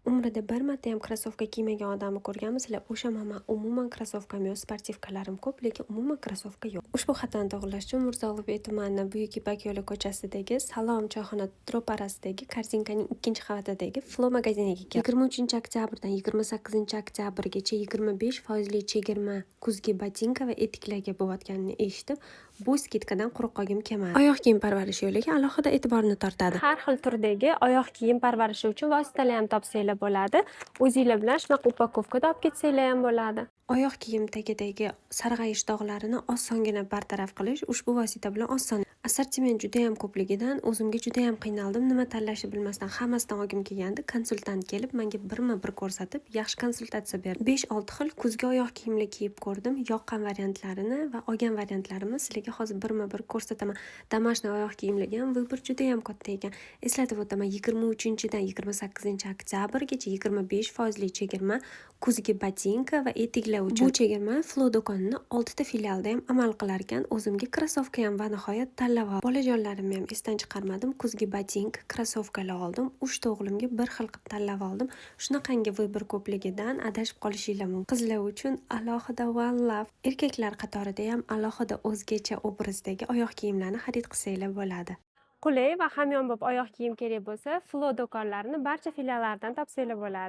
Umrida bir marta ham krossovka kiymagan odamni ko'rganmisizlar? O'sha man umuman krossovkam yo'q, спортивка larim ko'p, lekin umuman krossovka yo'q. Ushbu xatoni to'g'irlash uchun Mirzo Ulug'bek tumani Buyuk Ipak yo'li ko'chasidagi Salom choyxona ro'parasidagi "Korzinkaning" ikkinchi qavatidagi Flo magaziniga keldim. 23-oktyabrdan 28-oktyabrgacha 25 foizli chegirma kuzgi botinka va etiklarga bo'layotganini eshitib, bu скидка dan quruq qolgim kelmadi. Oyoq kiyim parvarish yo'liga alohida e'tiborni tortadi. Har xil turdagi oyoq kiyim parvarishi uchun vositalar ham topsanglar bo'ladi. O'zinglar bilan shunaqa упаковка da olib ketsanglar ham bo'ladi. Oyoq kiyim tagidagi sarg'ayish dog'larini osongina bartaraf qilish ushbu vosita bilan oson. Assortiment judayam ko'pligidan o'zimga judayam qiynaldim. Nima tanlashni bilmasdan hammasidan olgim kelgandi. Konsultant kelib menga birma-bir ko'rsatib, yaxshi konsultatsiya berdi. 5-6 xil kuzgi oyoq kiyimlar kiyib ko'rdim. Yoqqan variantlarini va olgan variantlarimni sizlarga hozir birma-bir ko'rsataman. Домашний oyoq kiyimlarga ham выбор judayam katta ekan. Eslatib o'taman, 23-dan 28-oktyabrgacha 25 foizli chegirma kuzgi botinka va etiklar uchun. Bu chegirma Flo do'konini 6 ta filialida ham amal qilar ekan. O'zimga krossovka ham va nihoyat tanlab oldim. Bolajonlarimni ham esdan chiqarmadim. Kuzgi botinka, krossovkalar oldim. 3 ta o'g'limga bir xil qilib tanlab oldim. Shunaqangi выбор ko'pligidan adashib qolishinglar mumkin. Qizlar uchun alohida one love. Erkaklar qatorida ham alohida o'zgacha obrazdagi oyoq kiyimlarni xarid qilsanglar bo'ladi. Qulay va hamyonbop oyoq kiyim kerak bo'lsa, Flo do'konlarini barcha filiallaridan topsanglar bo'ladi.